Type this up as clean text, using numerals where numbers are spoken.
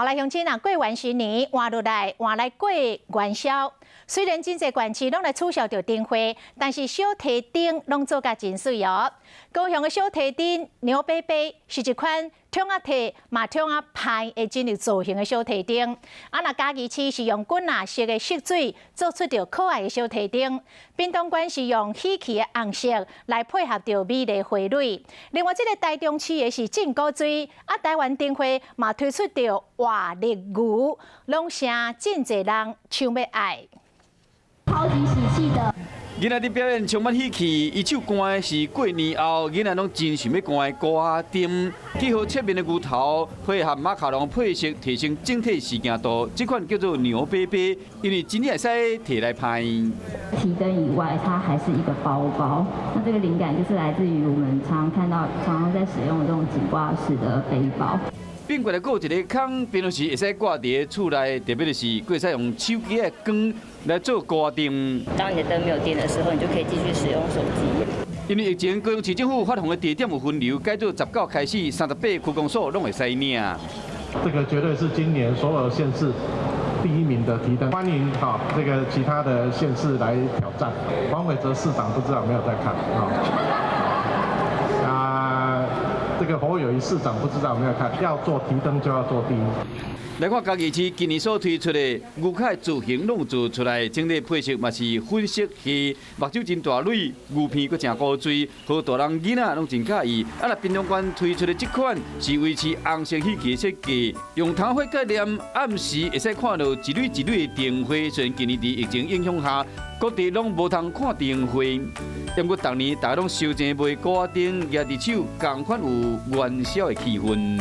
好來，鄉親啊，過完新年換落來換來過元宵。雖然真濟縣市攏來取消著燈會，但是小提燈攏做甲真媠哦。高雄的小提燈牛伯伯是一款暢仔提嘛暢仔歹的這個造型的小提燈。啊，若嘉義市是用滾仔色的色水做出著可愛的小提燈。屏東縣是用喜氣的紅色來配合著美麗花蕊。另外，這个台中市的是種古錐，啊，台灣燈會嘛推出著活力牛，攏成真濟人搶欲愛。超級喜氣的。囡仔佇表演充滿喜氣，伊手關的是過年後囡仔攏真想欲關的鼓仔燈，結合側面的牛頭，配合馬卡龍配色，提升整體視鏡度。這款叫做牛伯伯，因為真正會使提來拍。提燈以外，它還是一個包包。那這個靈感就是來自於我們常常看到、常常在使用的這種頸掛式的背包。變過來閣有一个孔，平常時會使掛佇厝內，特別的是閣會使用手機的光來做鼓仔燈。當你的燈沒有電的時候，你就可以繼續使用手機。因為疫情，高雄市政府發放的地點有分流，改做19開始，38區公所攏會使領。這個絕對是今年所有縣市第一名的提燈，歡迎哈這個其他的縣市來挑戰。黃偉哲市長不知道有沒有在看啊？啊，這個侯友宜市長不知道有沒有看？要做提燈就要做第一。來看嘉義市今年所推出的牛凱造型，攏做出來，整體配色嘛是粉色系，目睭真大蕊，牛鼻閣誠古錐，予大人囡仔攏真佮意。啊，若屏東縣推出的這款是維持紅色喜氣的設計，用窗花概念，暗時會使看到一縷一縷的燈花。雖然今年佇疫情影響下，各地攏無通看燈會，不過逐年大家攏相爭買鼓仔燈，舉佇手，仝款有元宵的氣氛。